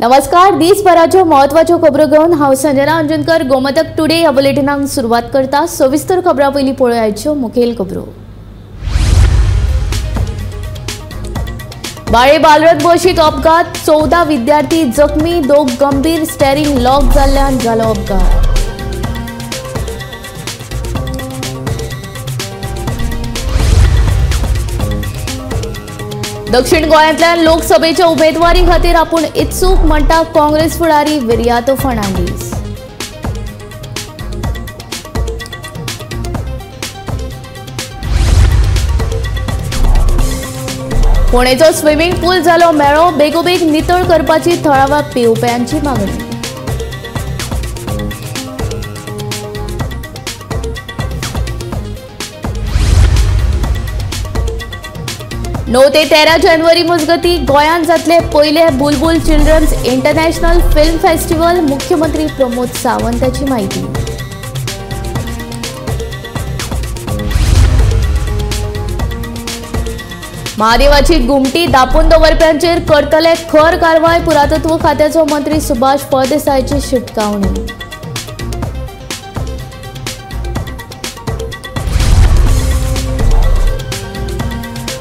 नमस्कार, दिसभराच्यो म्हत्वाच्यो खबरो घेवन हांव संजना अंजनकर गोमंतक टुडे ह्या बुलेटिनाक सुरवात करता। सविस्तर खबरां पयलीं पळोवयाच्यो मुखेल खबरो। बाळे बालरथ बशीक अपघात, 14 विद्यार्थी जखमी, 2 गंभीर, स्टेरिंग लॉक जाल्ल्यान जालो अपघात। दक्षिण गोंयांतल्यान लोकसभेच्या उमेदवारी खातीर आपूण इत्सूक म्हणटा काँग्रेस फुडारी विरियातो फर्नांडीस। पुणेचो स्विमिंग पूल जालो मेळो, बेगोबेग नितळ करपाची थळाव्या पिवप्यांची मागणी। णव ते 13 जानेवारी मजगती गोंयांत जातले पयले Bulbul children's international film festival, मुख्यमंत्री प्रमोद सावंताची माहिती। महादेवाची घुमटी दापून दवरप्यांचेर करतले खर कारवाय, पुरातत्व खात्याचो मंत्री सुभाष फळदेसायाची शिटकावणी।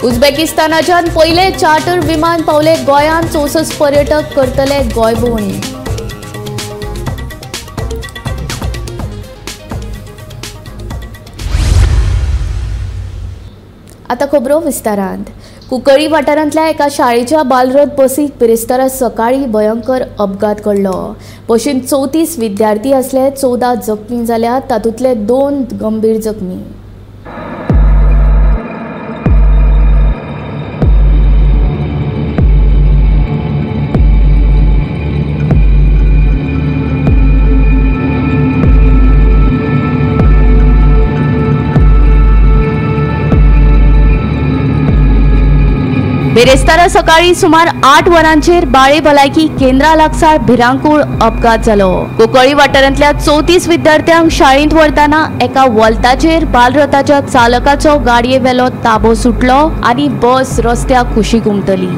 उझबेकिस्तानाच्यान पयले चार्टर विमान पावले गोंयांत, 64 पर्यटक करतले गोंय भोंवडी। आतां खबरो विस्तारांत। कुंकळी वाठारांतल्या एका शाळेच्या बालरथ बसीक बिरेस्तारा सकाळी भयंकर अपघात घडलो। बशींत 34 विद्यार्थी आसले, 14 जखमी जाल्यात, तातूंतले 2 गंभीर जखमी। बिरेस्तारा सकाळी सुमार 8 वरांचेर बाळे भलायकी केंद्रा लागसार भिरांकूळ अपघात जालो। कुंकळी वाठारांतल्या 34 विद्यार्थ्यांक शाळेंत व्हरतना एका वल्ताचेर बालरथाच्या चालकाचो गाडये वेलो ताबो सुटलो आनी बस रस्त्या कुशीक उमटली।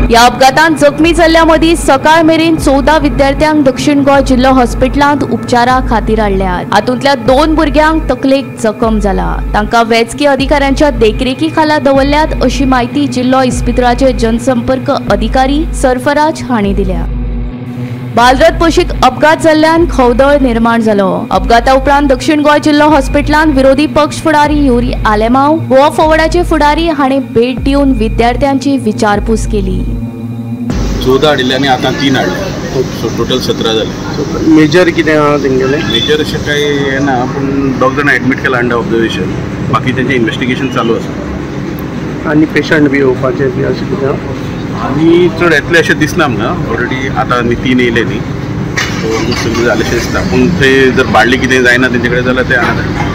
ह्या अपघातांत जखमी जाल्ल्या मदीं सकाळ मेरेन 14 विद्यार्थ्यांक दक्षिण गोंय जिल्लो हॉस्पिटलांत उपचारा खातीर हाडल्यात। हातूंतल्या 2 भुरग्यांक तकलेक जखम जाला, तांकां वैजकी अधिकाऱ्यांच्या देखरेखी खाला दवरल्यात अशी म्हायती जिल्लो इस्पितळाचे जनसंपर्क अधिकारी सरफराज हांणी दिल्या। बालरथ बशीक अपघात जाल्ल्यान खवदळ निर्माण जालो। अपघाता उपरांत दक्षिण गोंय जिल्लो हॉस्पिटलांत विरोधी पक्ष फुडारी युरी आलेमाव, गोवा फॉवर्डाचे फुडारी हांणी भेट दिवन विद्यार्थ्यांची विचारपूस केली। 14 हाडिल्ले आनी आतां 3 हाडले, सो टोटल 17 जाले। मेजर कितें आहा तेंगेलें? मेजर अशें कांय हें ना, पूण 2 जाणां एडमीट केला अंडर ऑब्जर्वेशन, बाकी तेंचें इन्वेस्टिगेशन चालू आसा। आनी पेशंट बी येवपाचे बी अशें कितें? आनी चड येतले अशें दिसना आमकां, ऑलरेडी आतां आनी 3 येयले न्ही, सो ऑलमोस्ट सगळें जालें अशें दिसता, पूण थंय जर बाडली कितें जायना तेंचे कडेन जाल्यार ते हांगा।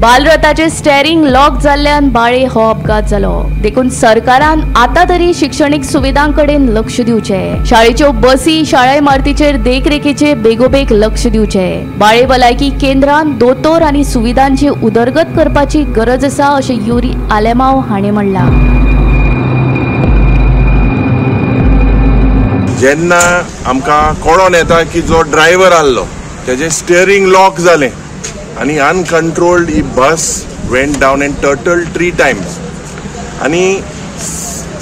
बालरथाचे स्टेरिंग लॉक जाल्ल्यान बाळे हो अपघात जालो। देखून सरकारान आतां तरी शिक्षणीक सुविधां कडेन लक्ष दिवचें, शाळेच्यो बसी शाळा इमारतीचेर देखरेखीचेर बेगोबेग लक्ष दिवचें, बाळे भलायकी केंद्रान दोतोर आनी सुविधांची उदरगत करपाची गरज आसा अशें युरी आलेमाव हांणी म्हणलां। जेन्ना आमकां कळोन येता की जो ड्रायव्हर आहलो तेजें स्टियरींग लॉक जालें आनी uncontrolled he bus went down and turtle 3 times आनी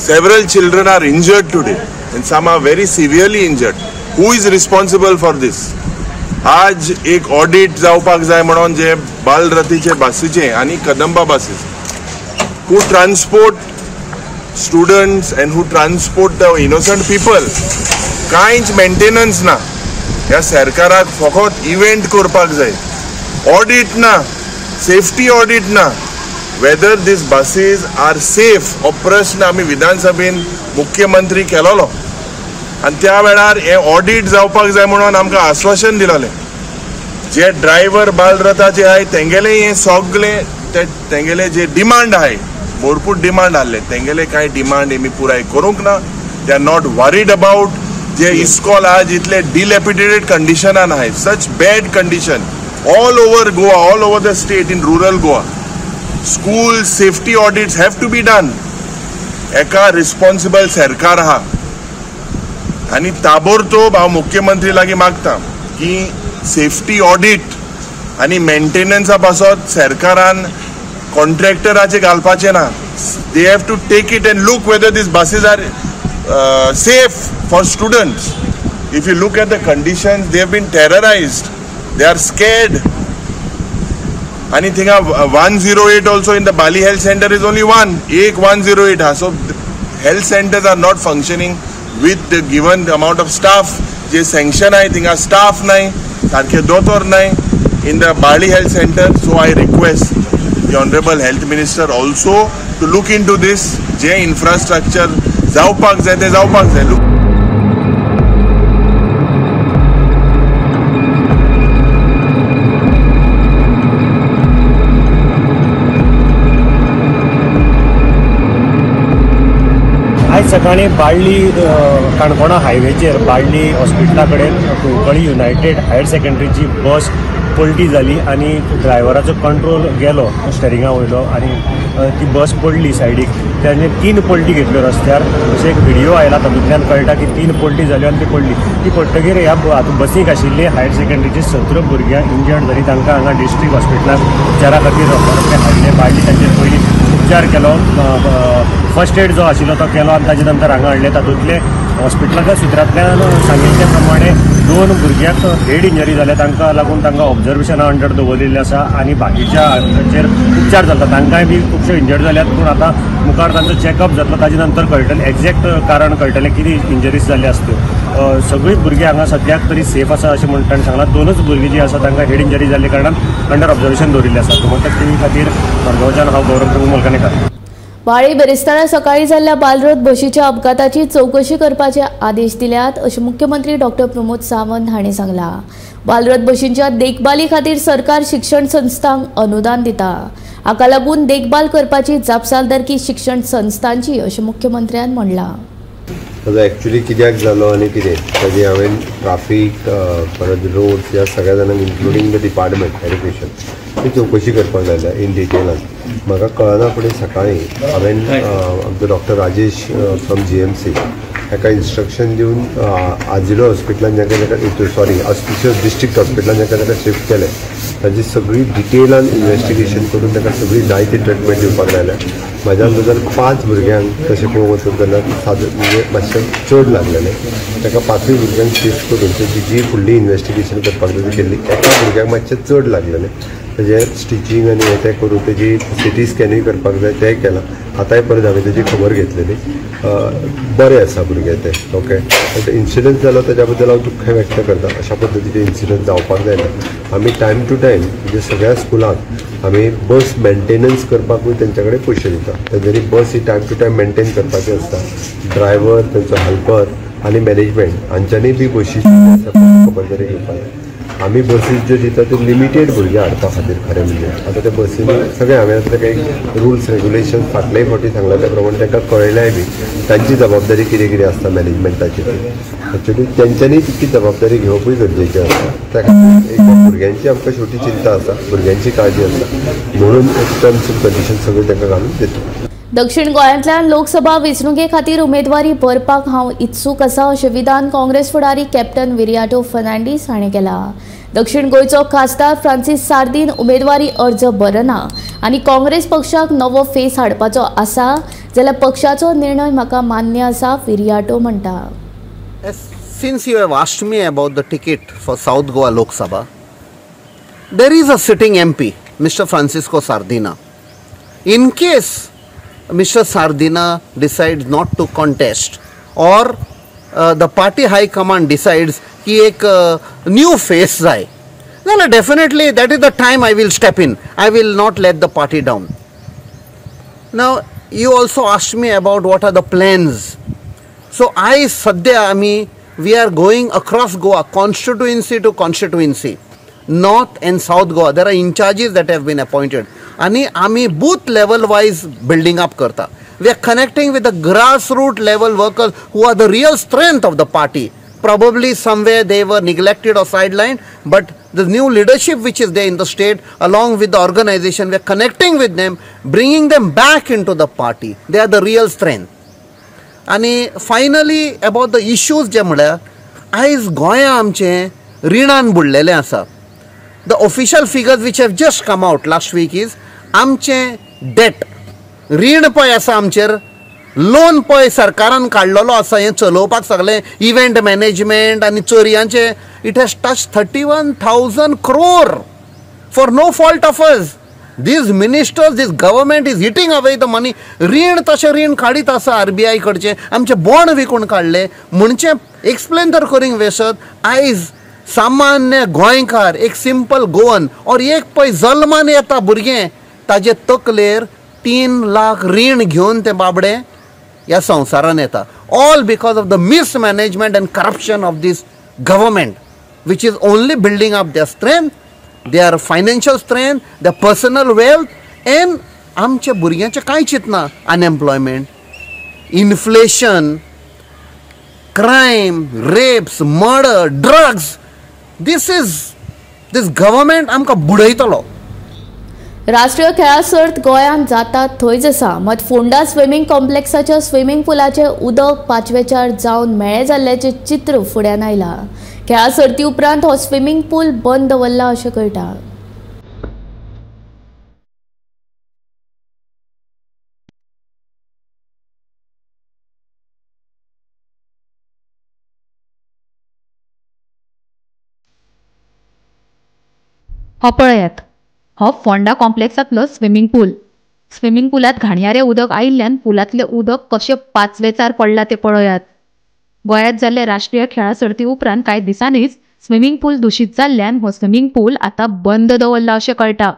several children are injured today and some are very severely injured. Who is responsible for this? आज एक ऑडिट जावपाक जाय म्हणून जे बालरथीचे बसीचे आनी Kadamba buses who transport students and who transport the innocent people, कांयच maintenance ना। ह्या सरकाराक फकत इव्हेंट करपाक जाय, ऑडिट ना, सेफ्टी ऑडिट ना। Whether these buses are safe हो प्रश्न आमी विधानसभेन मुख्यमंत्री केलोलो आनी त्या वेळार हें ऑडिट जावपाक जाय म्हणून आमकां आश्वासन दिलोलें। जे ड्रायव्हर बालरथाचे आहाय तेंगेले हें सगळें तेंगेले जे डिमांड आहाय, भरपूर डिमांड आहले, तेंगेले कांय डिमांड आमी पुराय करूंक ना। They are not worried about जे इस्कॉल आहा जितले डिलेपिडेटेड कंडिशनान आहाय, such bad condition all over Goa, all over the state in rural Goa. School safety audits have to be done. एका रिस्पॉन्सिबल सरकार आहा आनी ताबोरतोब हांव मुख्यमंत्री लागीं मागता की सेफ्टी ऑडीट आनी मेंटेनन्सा पासत सरकारान कॉन्ट्रॅक्टराचे घालपाचें ना. They have to take it and look whether these buses are safe for students. If you look at the conditions, they have been terrorized. They are scared. And थिंगा 108 also in the Bali Health Center is only one. Ek 108 ha. So health centers are not functioning with the given amount of staff. Je sanction hai थिंगा staff nahi, सारखे दोतोर nahi in the Bali Health Center. So I request the Honorable Health Minister also to look into this. J infrastructure जावपाक जाय ते जावपाक जाय. आयज सकाळीं बाळ्ळी काणकोणा हायवेचेर बाळ्ळी हॉस्पिटला कडेन कुंकळी युनायटेड हायर सेकंडरीची बस पलटी जाली आनी ड्रायव्हराचो कंट्रोल गेलो स्टेरिंगा वयलो आनी ती बस पडली सायडीक. ताणें 3 पलटी घेतल्यो रस्त्यार. अशें एक व्हिडियो आयला तातूंतल्यान कळटा की 3 पलटी जाल्यो आनी ती पडली. ती पडटकीर ह्या बसीक आशिल्ली हायर सेकंडरीची 17 भुरग्यां इंजर्ड जाली. तांकां हांगा डिस्ट्रिक्ट हॉस्पिटलांत उपचारा खातीर रोखडे हाडले. बाळ्ळी तांचेर पयलीं उपचार केलो, फर्स्ट एड जो आशिल्लो तो केलो आनी ताजे नंतर हांगा हाडले. तातूंतले हॉस्पिटलाच्या सुत्रांतल्यान सांगिल्ले प्रमाणे 2 भुरग्यांक हेड इंजरी जाल्या, तांकां लागून तांकां ऑब्जर्वेशना अंडर दवरिल्लें आसा आनी बाकीच्याचेर उपचार चलता. तांकांय बी खुबशे इंजर्ड जाल्यात, पूण आतां मुखार तांचो चॅकअप जातलो, ताजे नंतर कळटलें एक्झॅक्ट कारण कळटलें कितें इंजरीज जाल्ली आसा त्यो. सगळीं भुरगीं हांगा सद्याक तरी सेफ आसा अशें म्हण ताणें सांगलां. 2च भुरगीं जीं आसा तांकां हेड इंजरी जाल्ल्या कारणान अंडर ऑब्जर्वेशन दवरिल्लें आसा. गोमंतक टीव्ही खातीर मडगांवच्यान हांव गौरव प्रभू मलकानेकर. बाळी बेरेस्तारा सकाळी जाल्ल्या बालरथ बशीच्या अपघाताची चवकशी करपाचे आदेश दिल्यात अशें मुख्यमंत्री डॉक्टर प्रमोद सावंत हांणी सांगलां. बालरथ बशींच्या देखभाली खातीर सरकार शिक्षण संस्थांक अनुदान दिता. हाका लागून देखभाल करपाची जापसालदारकी शिक्षण संस्थांची अशें मुख्यमंत्र्यान म्हणलां. ताजो एक्चुअली कित्याक जालो आनी कितें ताजी हांवें ट्राफीक परत रोड्स ह्या सगळ्या जाणांक इन्क्लुडींग the department education ती चवकशी करपाक लायल्या इन डिटेलान. म्हाका कळना फुडें सकाळीं हांवें आमचो डॉक्टर राजेश फ्रॉम GMC हाका इन्स्ट्रक्शन दिवन आजिलो हॉस्पिटलान जाका ताका सॉरी ऑस्पिशियस डिस्ट्रिक्ट हॉस्पिटलान जाका ताका शिफ्ट केलें. ताजी सगळी डिटेलान इन्वेस्टिगेशन करून ताका सगळी जाय ती ट्रिटमेंट दिवपाक लायल्या. म्हाज्या अंदाजान 5 भुरग्यांक तशें पळोवंक वचत जाल्यार साद म्हणजे मातशें चड लागलेलें. ताका 5 भुरग्यांक शिफ्ट करून ताजी जी फुडली इन्वेस्टिगेशन करपाक जाय ती केल्ली. एका भुरग्याक मातशें चड लागलेलें, तेजें स्टिचींग आनी हें तें करून तेजी सिटी स्कॅनूय करपाक जाय तेंय केलां. आतांय परत हांवें तेजी खबर घेतलेली. बरें आसा भुरगें तें. ओके, इन्सिडंट जालो ताज्या बद्दल हांव दुख्ख व्यक्त करता. अशा पद्दतीचे इन्सिडंट जावपाक जायना. आमी टायम टू टायम म्हणजे सगळ्या स्कुलांक आमी बस मेंटेनन्स करपाकूय तेंच्या कडेन पयशे दिता. तेंच्यांनी बस ही टायम टू टायम मेंटेन करपाची आसता. ड्रायव्हर, तेंचो हेल्पर आनी मॅनेजमेंट हांच्यांनी बी बशी खबरदारी घेवपाक जाय. आमी बसीस ज्यो दिता त्यो लिमिटेड भुरगे हाडपा खातीर. खरें म्हणजे आतां त्या बसींनी सगळें हांवें आतां काही रुल्स रेगुलेशन फाटल्याय फावटी सांगला त्या प्रमाणे तांकां कळयल्याय बी तांची जबाबदारी कितें कितें आसता मॅनेजमेंटाची ती एक्चुअली तेंच्यांनी तितकी जबाबदारी घेवपूय गरजेची आसता. त्या खातीर एक भुरग्यांची आमकां शेवटी चिंता आसा, भुरग्यांची काळजी आसा, म्हणून टर्म्स एंड कंडिशन सगळें तांकां घालून दिता. दक्षिण गोंयांतल्यान लोकसभा वेंचणुके खातीर उमेदवारी भरपाक हांव इत्सूक आसा अशें विधान काँग्रेस फुडारी कॅप्टन विरियाटो फर्नांडीस हाणें केलां. दक्षिण गोंयचो खासदार फ्रांसीस सार्दीन उमेदवारी अर्ज भरना आनी काँग्रेस पक्षाक नवो फेस हाडपाचो आसा जाल्यार पक्षाचो निर्णय म्हाका मान्य आसा, विरियाटो म्हणटा. Since you have asked me about the ticket for South Goa Lok Sabha, there is a sitting MP, Mr. Francisco Sardinha. In case Mr. Sardinha decides not to contest or the party high command decides ki ek new face jai, then definitely that is the time I will step in. I will not let the party down. Now you also asked me about what are the plans. So I sadhya ami we are going across Goa, constituency to constituency, North and South Goa. There are in charges that have been appointed. Ani ami booth level wise building up karta. We are connecting with the grassroots level workers who are the real strength of the party. Probably somewhere they were neglected or sidelined, but the new leadership which is there in the state along with the organization, we are connecting with them, bringing them back into the party. They are the real strength. आनी finally about the issues जे म्हळ्यार आयज गोंया आमचें रिणान बुडलेलें आसा. The official figures which have just come out last week is आमचें date रीण पळय आसा आमचेर, लोन पळय सरकारान काडलेलो आसा हें चलोवपाक सगळें इव्हेंट मॅनेजमेंट आनी चोरयांचें, it has touch 31,000 crore for no fault of us. These ministers, this government is eating away the money. रीण तशें रीण काडीत आसा आरबीआय कडचें, आमचें बॉन्ड विकून काडलें. म्हणचें एक्सप्लेन तर करूंक वेसत आयज सामान्य गोंयकार एक सिंपल गोवन और एक पळय जल्मान येता भुरगें ताजे तकलेर 3 लाख रीण घेवन तें बाबडें ह्या संवसारान येता. All because of the mismanagement and corruption of this government which is only building up their strength, their financial strength, their personal wealth, and आमच्या भुरग्यांचें कांय चिंतना. Unemployment, inflation, crime, rapes, murder, drugs, this is this government आमकां बुडयतलो. राष्ट्रीय खेळां सर्त गोंयांत जाता थंयच आसा, मात फोंडा स्विमींग कॉम्प्लेक्साच्या स्विमींग पुलाचें उदक पाचवेचार जावन मेळें जाल्ल्याचें चित्र फुड्यान आयलां. खेळां सर्ती उपरांत हो स्विमींग पूल बंद दवरला अशें कळटा. हो पळयात, हो फोंडा कॉम्प्लेक्सांतलो स्विमींग पूल. स्विमींग पुलांत घाणयारें उदक आयिल्ल्यान पुलांतलें उदक कशें पाचवेचार पडलां तें पळयात. गोंयांत जाल्ले राष्ट्रीय खेळां सर्ती उपरांत कांय दिसांनीच स्विमींग पूल दुशीत जाल्ल्यान हो स्विमींग पूल आतां बंद दवरला अशें कळटा.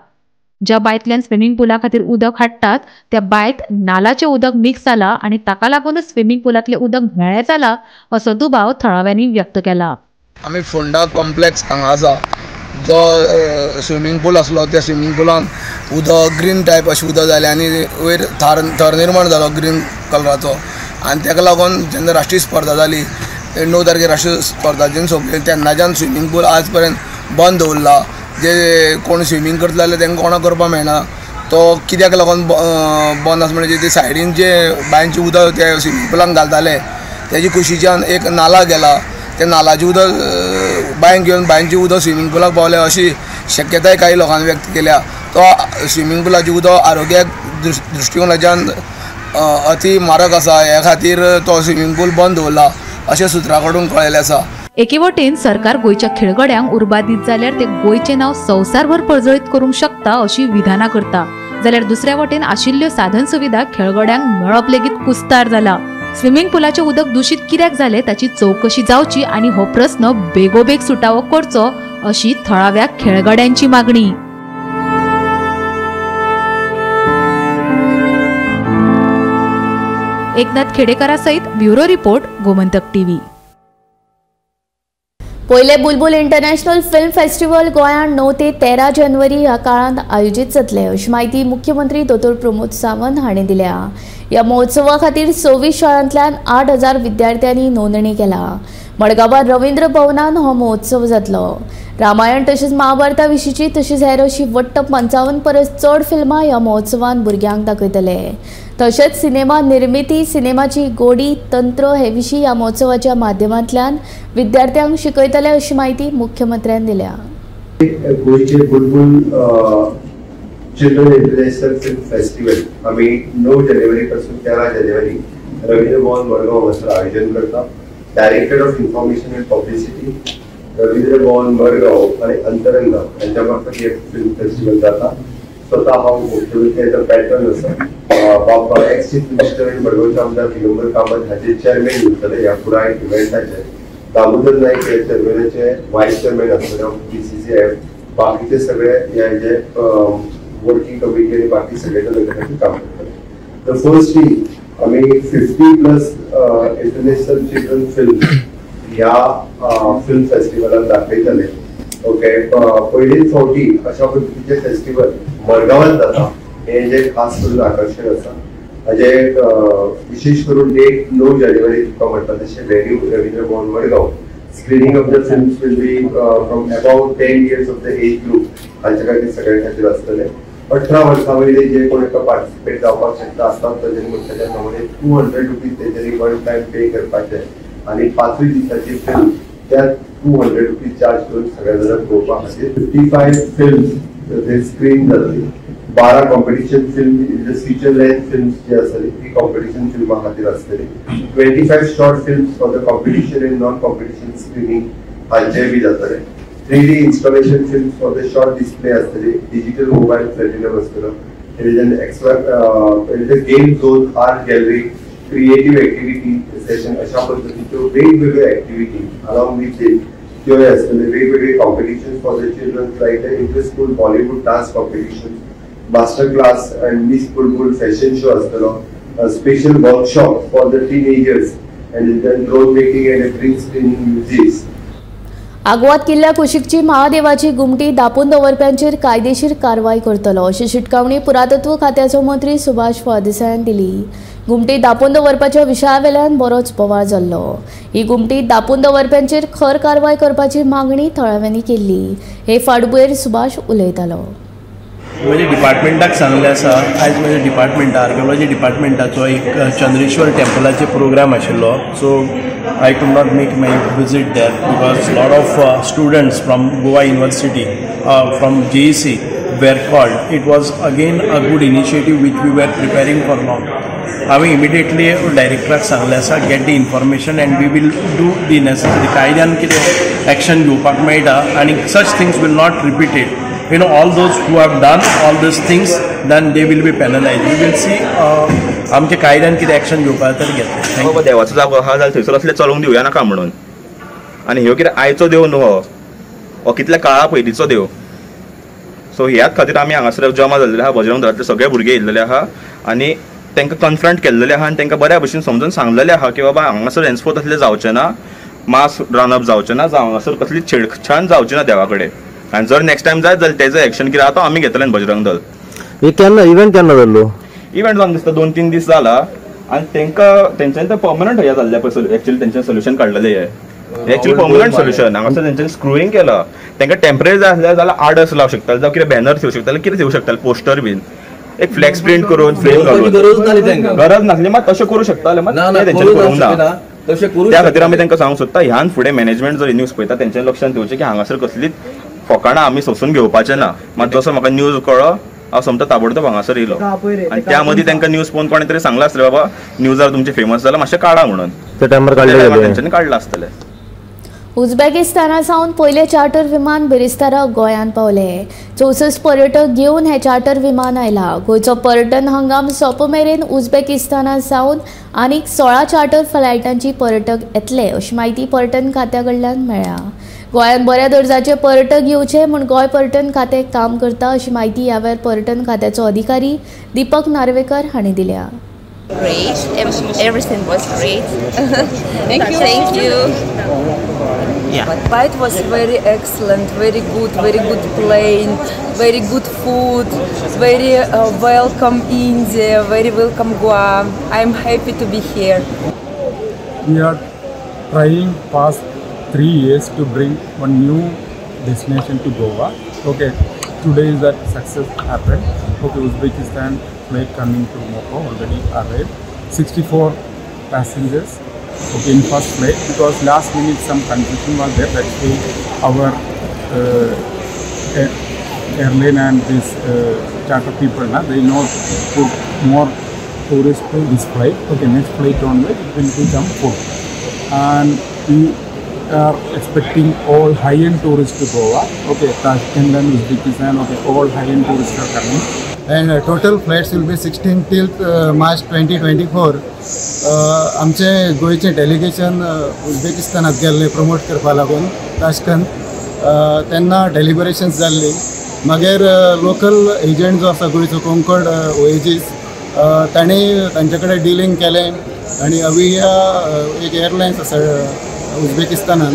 ज्या बांयतल्यान स्विमींग पुला खातीर उदक हाडटात त्या बांयत नालाचें उदक मिक्स जालां आनी ताका लागूनच स्विमींग पुलांतलें उदक म्हेळें जालां असो दुबाव थळाव्यांनी व्यक्त केला. आमी फोंडा कॉम्प्लेक्स हांगा आसा, जो स्विमींग पूल आसलो त्या स्विमींग पुलान उदक ग्रीन टायप अशें उदक जालें आनी वयर थर निर्माण जालो ग्रीन कलराचो आनी ताका लागून जेन्ना राष्ट्रीय स्पर्धा जाली 9 तारखेर राष्ट्रीय स्पर्धा जेन्ना सोंपली तेन्नाच्यान स्विमींग पूल आज पर्यंत बंद दवरला. जे कोण स्विमींग करतले जाल्यार तांकां कोणाक करपाक मेळना. तो कित्याक लागून बंद आसा म्हणजे ते सायडीन जे बांयचें उदक त्या स्विमींग पुलान घालताले तेजे कुशीच्यान एक नाला गेला, त्या नालाचें उदक बांयक घेवन बांयचें उदक स्विमींग पुलाक पावलें अशी शक्यताय काही लोकांनी व्यक्त केल्या. तो स्विमींग पुलाचें उदक आरोग्याक दृश्टिकोनाच्यान अति मारक आसा, ह्या खातीर तो स्विमींग पूल बंद दवरला अशें सुत्रां कडून कळिल्लें आसा. एके वटेन सरकार गोंयच्या खेळगड्यांक उर्बा दीत जाल्यार ते गोंयचें नांव संवसारभर पर्जळीत करूंक शकता अशी विधानां करता, जाल्यार दुसऱ्या वटेन आशिल्ल्यो साधन सुविधा खेळगड्यांक मेळप लेगीत कुस्तार जाला. स्विमींग पुलाचें उदक दुशीत कित्याक जालें ताची चवकशी जावची आनी हो प्रस्न बेगोबेग सुटावो करचो अशी थळाव्या खेळगड्यांची मागणी. एकनाथ खेडेकरा सहित ब्युरो रिपोर्ट, गोमंतक टीव्ही. पयले बुलबुल इंटरनॅशनल फिल्म फेस्टिवल गोंयांत 9 ते 13 जानेवारी ह्या काळांत आयोजीत जातले अशी म्हायती मुख्यमंत्री दोतोर प्रमोद सावंत हांणी दिल्या. ह्या महोत्सवा खातीर 26 शाळांतल्यान 8,000 विद्यार्थ्यांनी नोंदणी केला. मडगांवां रवींद्र भवनान हो महोत्सव जातलो. रामायण तशेंच महाभारता विशींची तशीच हेर अशी वट्ट 55 परस चड फिल्मां ह्या महोत्सवान भुरग्यांक दाखयतले. तशेंच सिनेमा निर्मिती, सिनेमाची गोडी, तंत्र हे विशीं ह्या महोत्सवाच्या माध्यमांतल्यान विद्यार्थ्यांक शिकयतले अशी म्हायती मुख्यमंत्र्यान दिल्या. गोंयचे Bulbul children international film festival आमी 9 जानेवारी पासून 13 जानेवारी रवींद्र भवन मडगांव हांगासर आयोजन करता. Director of information and publicity Ravindra Bhavan Madgaon आनी अंतरंग हांच्या मार्फत हे फिल्म फेस्टिवल जाता. स्वता हांव मुख्यमंत्री एज अ पॅट्रन आसा. बाबा एक्स चीफ मिनिस्टर आनी मडगांवचे आमदार दिगंबर कामत हाचे चेअरमॅन उरतले ह्या पुराय इव्हेंटाचे. दामोदर नायक हे चेअरमॅनाचे वायस चेअरमॅन आसतले ऑफ BCCF. बाकीचे सगळे हे जे वर्किंग कमिटी आनी बाकी सगळे जाण काम करतले. The firstly आमी 50+ इंटरनॅशनल चिल्ड्रन फिल्म ह्या फिल्म फेस्टिवलान दाखयतले. ओके, पयलीच फावटी अशा पद्दतीचें फेस्टिवल मडगांवांत जाता हें जें खास करून आकर्शण आसा. हाजें विशेश करून डेट 9 जानेवारी तुका म्हणटा तशें venue Ravindra Bhavan Madgaon. Screening of the films will be from about 10 years of the age group हांचे खातीर सगळ्यां खातीर आसतलें. 18 वर्सां वयले जे कोण एका पार्टिसिपेट जावपाक शकता आसतात ताजेर म्हणटा त्या प्रमाणे 200 रुपीज तेजेर वन टायम पे करपाचे आनी 5 दिसाची फिल्म त्या 200 रुपीज चार्ज करून सगळ्या जाणांक पळोवपा खातीर 55 फिल्म्स ते स्क्रीन जातली. 12 competition film feature length films जी आसतली ती कॉम्पिटिशन फिल्मा खातीर आसतली. 25 short films for the competition and non competition screening हांचेय बी जातले. 3D installation films for the short display आसतली. डिजिटल मोबायल प्लॅटिनम आसतलो. There is an extra game zone, art gallery, creative activity session अशा पद्दतीच्यो वेगवेगळ्यो activity along with त्यो आसतले. वेगवेगळे competition for the children like the inter school Bollywood dance competition, master class and Miss Bulbul fashion show आसतलो. Special workshop for the teenagers and then drone making and green screening musics. Aguada किल्ल्या कुशीकची महादेवाची घुमटी दापून दवरप्यांचेर कायदेशीर कारवाय करतलो अशी शिटकावणी पुरातत्व खात्याचो मंत्री सुभाष फळदेसायान दिली. घुमटी दापून दवरपाच्या विशयावेल्यान बरोच बोवाळ जाल्लो. ही घुमटी दापून दवरप्यांचेर खर कारवाय करपाची मागणी थळाव्यांनी केल्ली. हे फाटभुंयेर सुभाष उलयतालो. म्हजे डिपार्टमेंटाक सांगलें आसा. आयज म्हज्या डिपार्टमेंटा आर्किओलॉजी डिपार्टमेंटाचो एक चंद्रेश्वर टेम्पलाचे प्रोग्राम आशिल्लो. So I could not make my visit there because lot of students from Goa University from JEC were called. It was again a good initiative which we were preparing for long. हांवें immediately डायरेक्टराक सांगलें आसा, get the information and we will do the necessary. कायद्यान कितें action घेवपाक मेळटा आनी such things will not repeated. You know, all those who have done all these things, then they will be penalized. We will see आमचे कायद्यान कितें action घेवपाक तर घेतले. बाबा देवाचो जागो आहा जाल्यार थंयसर असलें चलोवंक दिवया नाका म्हणून. आनी ह्यो कितें आयचो देव न्हू, हो कितल्या काळा पयलींचो देव. सो ह्याच खातीर आमी हांगासर जमा जाल्ले आहा. बजरंग दळांतले सगळे भुरगे येयल्ले आहा आनी तांकां कन्फ्रंट केल्लेले आहा आनी तांकां बऱ्या भशेन समजून सांगलेलें आहा की बाबा हांगासर हेन्सफोर्थ असलें जावचें ना, मास रांदप जावचें ना, जावं हांगासर कसली छेडछाड जावची ना देवा कडेन. आनी जर नेक्स्ट टायम जायत जाल्यार तेजो एक्शन कितें आहा तो आमी घेतले. बजरंग दल हे केन्ना इव्हेंट केन्ना जाल्लो? इव्हेंट जावन दिसता 2-3 दीस जाला आनी तांकां तेंच्यांनी तें पर्मनंट हें जाल्लें पळय. एक्चुअली तेंच्यानी सोल्युशन काडलेलें हें एक्चुअली पर्मनंट सोल्युशन. हांगासर तेंच्यांनी स्क्रुईंग केलां. तांकां टेम्पररी जाय आसलें जाल्यार आडस लावंक शकताले, जावं कितें बॅनर दिवं शकताले, कितें दिवं शकताले, पोस्टर बीन एक फ्लॅक्स प्रिंट करून फ्रेम घालून. गरज नासली मात तशें करूं शकताले, मात तेंच्यांनी करूंक ना. त्या खातीर आमी तांकां सांगूंक सोदता ह्यान फुडें मॅनेजमेंट जर न्यूज पळयता तेंच्या लक्षांत दिवचें की हांगासर कसलीच फकाणां आमी सोंसून घेवपाचें ना. मात जसो म्हाका न्यूज कळ्ळो हांव सोमतो ताबडतोब हांगासर येयलो आनी त्या मदीं तांकां न्यूज पळोवन कोणें तरी सांगलां आसतलें बाबा न्यूजार तुमचें फेमस जालां मातशें काडा म्हणून, त्या टायमार काडलें तेंच्यांनी काडलां आसतलें. उझबेकिस्ताना सावन पयलें चार्टर विमान बिरेस्तारा गोंयांत पावलें. 64 पर्यटक घेवन हें चार्टर विमान आयलां. गोंयचो पर्यटन हंगाम सोंप मेरेन उझबेकिस्ताना सावन आनीक 16 चार्टर फ्लायटांची पर्यटक येतले अशी म्हायती पर्यटन खात्या कडल्यान मेळ्ळ्या. गोंयांत बऱ्या दर्जाचे पर्यटक येवचे म्हूण गोंय पर्यटन खातें काम करता अशी म्हायती ह्या वेळार पर्यटन खात्याचो अधिकारी दीपक नार्वेकर हांणी दिल्या. Great. Everything was great. Thank you. Thank you. Yeah. Flight was very excellent, very good plane, very good food, very welcome India, very welcome Goa. I'm happy to be here. We are trying past 3 years to bring one new destination to Goa. Okay, today is that success happened. Okay, Uzbekistan flight coming to Mopa already arrived. 64 passengers. Okay, in first flight because last minute some confusion was there. That's why our airline and this charter people, na, they not put more tourists to this flight. Okay, next flight onward it will become full. And we are expecting all high-end tourists to Goa. Okay, Tashkent and Uzbekistan, okay, all high-end tourists are coming. And total flights will be 16 till March 2024. आमचे गोंयचे delegation उझबेकिस्तानात गेल्ले promote करपा लागून Tashkent, तेन्ना डेलिबरेशन्स जाल्ली. मागीर local agent जो आसा गोंयचो कोंकण ओएजीस, तांणी तांचे कडेन डिलींग केलें आनी अविया एक एअरलायन्स आसा उझबेकिस्तानान,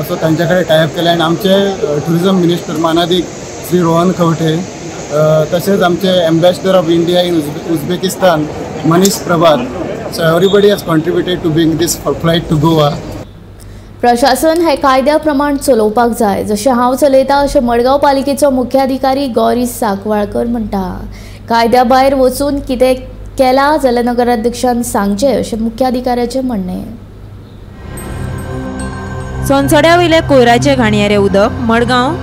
सो तांचे कडेन टायप केलें. आनी आमचे ट्युरिजम मिनिस्टर मानादीक श्री रोहन खंवटे, तशेंच आमचे ambassador of India in Uzbekistan Manish Prabhat, so everybody has contributed to bring this flight to Goa. प्रशासन हे कायद्या प्रमाण चलोवपाक जाय, जशें हांव चलयता अशें मडगांव पालिकेचो मुख्याधिकारी गौरी साकवाळकर म्हणटा। कायद्या भायर वचून कितें केलां जाल्यार नगराध्यक्षान सांगचें अशें मुख्याधिकाऱ्याचें म्हणणें। सोनसड्या वयले कोयराचे घाणयारे उदक मडगांव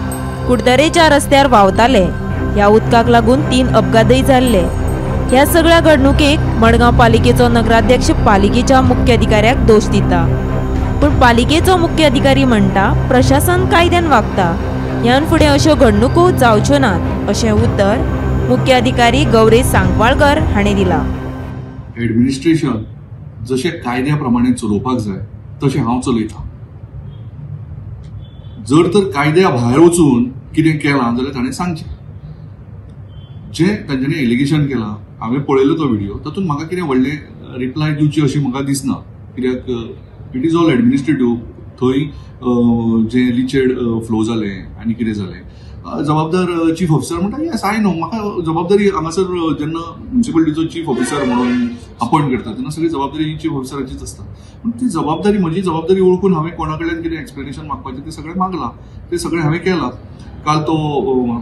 कुडतरेच्या रस्त्यार व्हांवताले। ह्या उदकाक लागून 3 अपघातय जाल्ले। ह्या सगळ्या घडणुकेक मडगांव पालिकेचो नगराध्यक्ष पालिकेच्या मुख्याधिकाऱ्याक दोश दिता, पूण पालिकेचो मुख्याधिकारी म्हणटा प्रशासन कायद्यान वागता, ह्यान फुडें अश्यो घडणुको जावच्यो नात अशें उतर मुख्याधिकारी गौरी सांगवाळकर हांणी दिला। एडमिनिस्ट्रेशन जशें कायद्या प्रमाणे चलोवपाक जाय तशें हांव चलयता। जर तर कायद्या भायर वचून कितें केलां जाल्यार ताणें सांगचें। जें तांच्यांनी एलिगेशन केलां हांवें पळयलो तो व्हिडियो, तातूंत म्हाका कितें व्हडलें रिप्लाय दिवची अशी म्हाका दिसना, कित्याक it is all administrative. थंय जें लिचेड फ्लो जालें आनी कितें जालें, जबाबदार चीफ ऑफिसर म्हणटा येस I know. म्हाका जबाबदारी हांगासर जेन्ना म्युनिसिपलिटीचो चीफ ऑफिसर म्हणून अपॉयंट करता तेन्ना सगळी जबाबदारी चीफ ऑफिसराचीच आसता। पूण ती जबाबदारी म्हजी जबाबदारी वळखून हांवें कोणा कडल्यान कितें एक्सप्लेनेशन मागपाचें तें सगळें मागलां, तें सगळें हांवें केलां। काल तो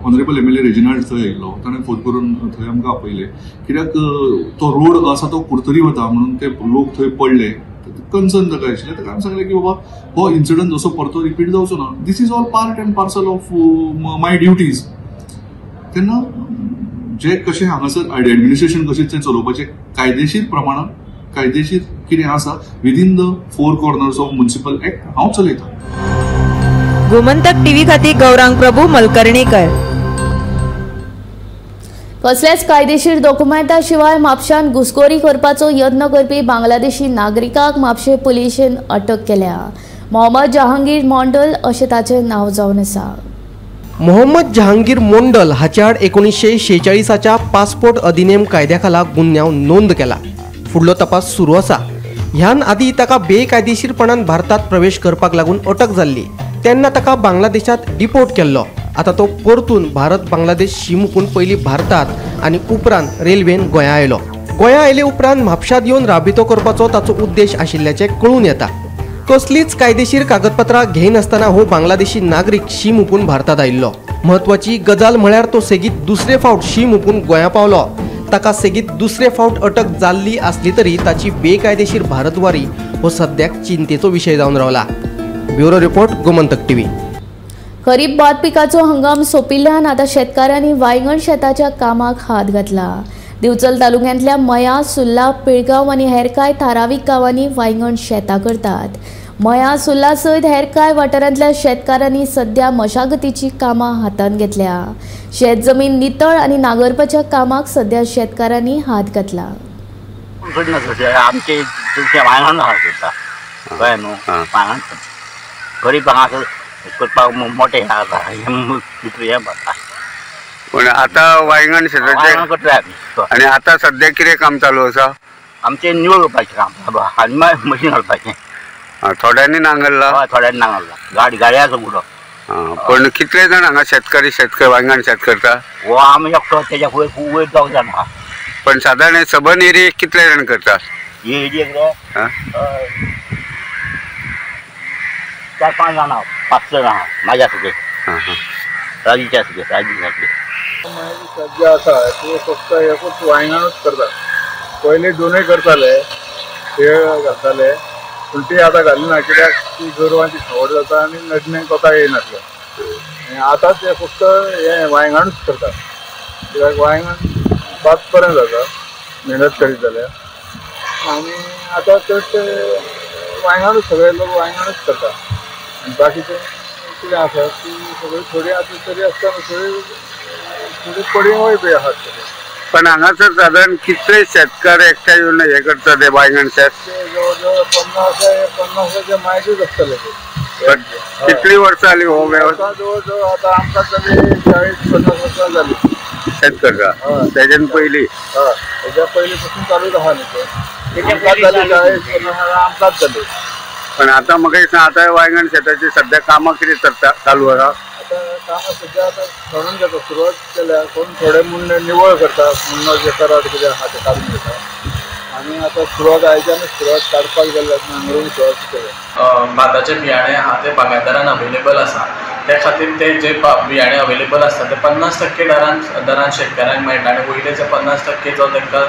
ऑनरेबल MLA Reginald थंय आयिल्लो, ताणें फोन करून थंय आमकां आपयलें, कित्याक तो रोड आसा तो कुडतरी वता म्हणून ते लोक थंय पडले, कन्सर्न ताका आशिल्लें। ताका आमी सांगलें की बाबा हो इन्सिडंट जसो परतो रिपीट जावचो ना, this is all part and parcel of my duties. तेन्ना जे कशें हांगासर एडमिनिस्ट्रेशन कशें तें चलोवपाचें कायदेशीर प्रमाणान कायदेशीर कितें आसा within the 4 corners of municipal act हांव चलयतां। गोमंतक टीव्ही खातीर गौरांग प्रभू मलकर्णेकर। कसल्याच कायदेशीर दोकुमेंता शिवाय म्हापशान घुसखोरी करपाचो यत्न करपी बांगलादेशी नागरिकाक म्हापशें पुलिशेन अटक केल्या। मोहम्मद जहांगीर मोंडल अशें ताचें नांव जावन आसा। मोहम्मद जहांगीर मोंडल हाचे आड 1946च्या पासपोर्ट अधिनेम कायद्या खाला गुन्यांव नोंद केला। फुडलो तपास सुरू आसा। ह्यान आदी ताका बेकायदेशीरपणान भारतात प्रवेश करपाक लागून अटक जाल्ली, तेन्ना ताका बांगलादेशात डिपोर्ट केल्लो। आता तो परतून भारत बांगलादेश शीम हुपून पयलीं भारतात आनी उपरांत रेल्वेन गोंया आयलो। गोंया आयले उपरांत म्हापशांत येवन राबितो करपाचो ताचो उद्देश आशिल्ल्याचें कळून येता। कसलीच कायदेशीर कागदपत्रां घेयनासतना हो बांगलादेशी नागरीक शीम हुपून भारतात आयिल्लो। म्हत्वाची गजाल म्हळ्यार तो सेगीत दुसरे फावट शीम हुपून गोंया पावलो। ताका सेगीत दुसरे फावट अटक जाल्ली आसली तरी ताची बेकायदेशीर भारतवारी हो सद्याक चिंतेचो विशय जावन रावला। Bureau report, Gomantak TV. खरीप भात पिकाचो हंगाम सोंपिल्ल्यान आतां शेतकारांनी वायंगण शेताच्या कामाक हात घातला। दिवचल तालुक्यांतल्या मया, सुर्ला, पिळगांव आनी हेर कांय थारावीक गांवांनी वायंगण शेतां करतात। मया, सुर्ला सयत हेर कांय वाठारांतल्या शेतकारांनी सध्या मशागतीची कामां हातांत घेतल्या। शेत जमीन नितळ आनी नांगरपाच्या कामाक सध्या शेतकारांनी हात घातला। गरीब हांगासर करपाक मोठे आसा भितर हें भरता। पण आतां वायंगण शेताचें करता आमी। आनी आतां सद्या कितें काम चालू आसा? आमचें निवळ करपाचें काम आनी मागीर मशीन घालपाचें। थोड्यांनी नांगरला? हय, थोड्यांनी नांगरला, गाडी गाडी आसा पुरो। पण कितले जाण हांगा शेतकरी शेतकरी वायंगण शेत करता? हो आमी एकटो, तेज्या फुडें वयर दोग जाण आहा। पण सादारण सबंद एरियेक कितले जाण करता? ही एरियेक रे 4-5 जाण आहा, 5 जाण आहा म्हाज्या सगळे, राजीच्या सगळे, राजी सगळे। जे आसा ते फक्त एकूच वायंगणूच करतात। पयलीं दोनूय करताले, शेळ घालताले, पूण ती आतां घालिना कित्याक ती गोरवांची खवड जाता आनी नडणें कोता येयनासलें। आनी आतां ते फक्त हें वायंगणूच करतात, कित्याक वायंगण भात बरें जाता मेहनत करीत जाल्यार। आनी आतां चडशे वायंगणूच सगळे लोक वायंगणूच करतात। आनी बाकीचे कितें आसा ती सगळी थोडी आसा तरी आसतना थोडी थोडी पडिंगूय बी आसात। पण हांगासर सादारण कितले शेतकार एकठांय येवन हे करता ते वायंगण शेत? जवळ जवळ 50-50 मायजूच आसतले। कितली वर्सां जाली हो वेवसाय? जवळ जवळ आतां आमकां जाली 40-50 वर्सां जाली शेत करता। तेज्यान पयलीं? हय, तेज्या पयलीं पासून चालूच आहा न्ही तें। आमकांच जाली 40-50 आमकांच जाली। पण आतां म्हाका दिसता आतां वायंगण शेताची सद्या कामां कितें चालू आसा? आतां कामां सद्या आतां खणून घेता, सुरवात केल्या। कोण थोडे मुंडे निवळ करता, मुंडो जे करात कितें आहा तें काडून घेता। आनी आतां सुरवात आयच्यानूच सुरवात काडपाक गेल्ल्या, नांगरून सुरवात केल्या। भाताचे बियाणे आहा ते बागायतदारांक अवेलेबल आसा. त्या खातीर ते जे बियाणे अवेलेबल आसता ते 50% दरान शेतकाऱ्यांक मेळटा आनी वयले जे 50% जो तांकां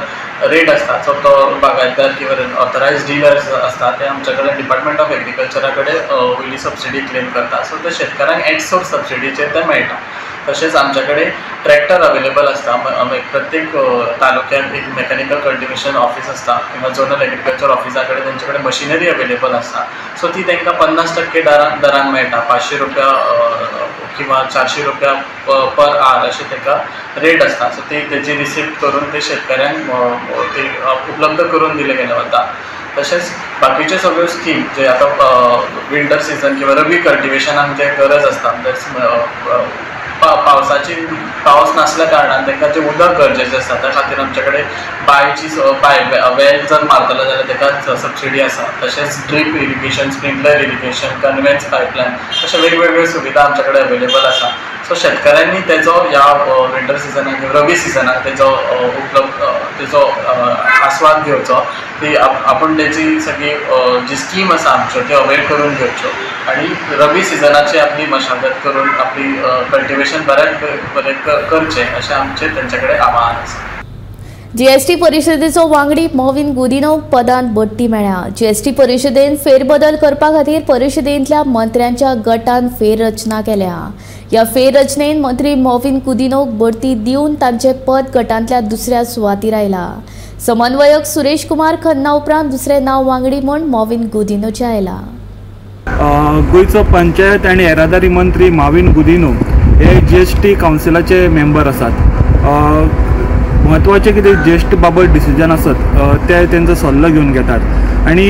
रेट आसता सो तो बागायतदार किंवा ऑथरायज डिलर्स आसता ते आमच्या कडेन डिपार्टमेंट ऑफ एग्रीकल्चरा कडेन वयली सबसिडी क्लेम करता. सो ते शेतकाऱ्यांक एट सोर्स सबसिडीचेर ते मेळटा. तशेंच आमच्या कडेन ट्रॅक्टर अवेलेबल आसता. प्रत्येक तालुक्यात एक मेकॅनिकल कल्टिवेशन ऑफिस आसता किंवा झोनल एग्रीकल्चर ऑफिसा कडेन तेंचे कडेन मशिनरी अवेलेबल आसता. सो ती तांकां 50% दरान मेळटा. 500 रुपया किंवा 400 रुपया पर आर अशें ताका रेट आसता. सो ती तेजी रिसिप्ट करून ते शेतकऱ्यांक ते उपलब्ध करून दिले गेले वता. तशेंच बाकीच्यो सगळ्यो स्कीम जे आतां विंटर सिजन किंवा रबी कल्टिवेशनाक जे गरज आसता, पावसाची पावस नासल्या कारणान तांकां जें उदक गरजेचें आसता त्या खातीर आमचे कडेन बांयची बांय वेल जर मारतलो जाल्यार ताका सबसिडी आसा. तशेंच drip irrigation, sprinkler irrigation, conveyance pipeline अशे वेगवेगळ्यो सुविधा आमचे कडेन अवेलेबल आसा. सो शेतकऱ्यांनी तेजो ह्या विंटर सिजनाक किंवा रबी सिजनाक तेजो उपलब्ध तेजो आस्वाद घेवचो, ती आपूण तेजी सगळी जी स्कीम आसा आमच्यो त्यो अवेल करून घेवच्यो आनी रबी सिजनाची आपली मशागत करून आपली कल्टिवेशन बऱ्याच बरें करचें अशें आमचें तेंचे कडेन आवाहन आसा. जीएसटी परिशदेचो वांगडी मॉविन गुदिन्हो पदांत बडटी मेळ्ळ्या. जीएसटी परिशदेन फेरबदल करपा खातीर परिशदेंतल्या मंत्र्यांच्या गटान फेररचना केल्या. ह्या फेररचनेन मंत्री मॉविन गुदिन्होक बडटी दिवन तांचें पद गटांतल्या दुसऱ्या सुवातीर आयला. समन्वयक सुरेश कुमार खन्ना उपरांत दुसरें नांव वांगडी म्हूण मॉविन गुदिन्होचें आयला. गोंयचो पंचायत आनी येरादारी मंत्री मॉविन गुदिन्हो हे जीएसटी कावन्सिलाचे मेंबर आसात. म्हत्वाचे कितें जीएसटी बाबत डिसिजन आसत ते तेंचो सल्लो घेवन घेतात आनी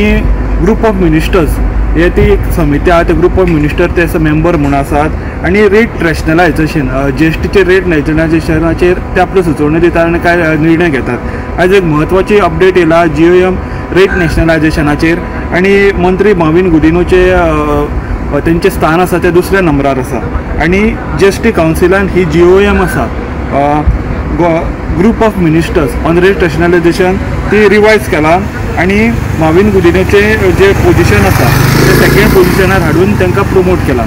ग्रुप ऑफ मिनिस्टर्स हे ती एक समिती आहा, ते ग्रुप ऑफ मिनिस्टर ते मेंबर म्हूण आसात आनी रेट रॅशनलायजेशन जीएसटीचे रेट रॅशनलायजेशनाचेर ते आपल्यो सुचोवण्यो दितात आनी कांय निर्णय घेतात. आयज एक म्हत्वाची अपडेट येयला जीओएम रेट नॅशनलायजेशनाचेर आनी मंत्री मॉविन गुदिन्होचे तेंचें स्थान आसा तें दुसऱ्या नंबरार आसा आनी जीएसटी कावन्सिलान ही जीओएम आसा group of ministers on rate rationalisation ती रिवायज केला आनी मॉविन गुदिन्होचे जे पोजिशन आसा ते सेकेंड पोजिशनार हाडून तांकां प्रोमोट केला.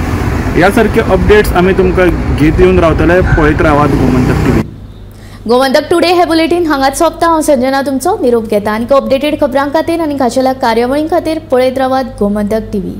ह्या सारके अपडेट्स आमी तुमकां घेत येवन रावतले. पळयत रावात गोमंतक टीव्ही. गोमंतक टुडे हे बुलेटीन हांगाच सोंपता. हांव संजना तुमचो निरोप घेता. आनी अपडेटेड खबरां खातीर आनी खाशेल्या कार्यावळीं खातीर पळयत रावात गोमंतक टीव्ही.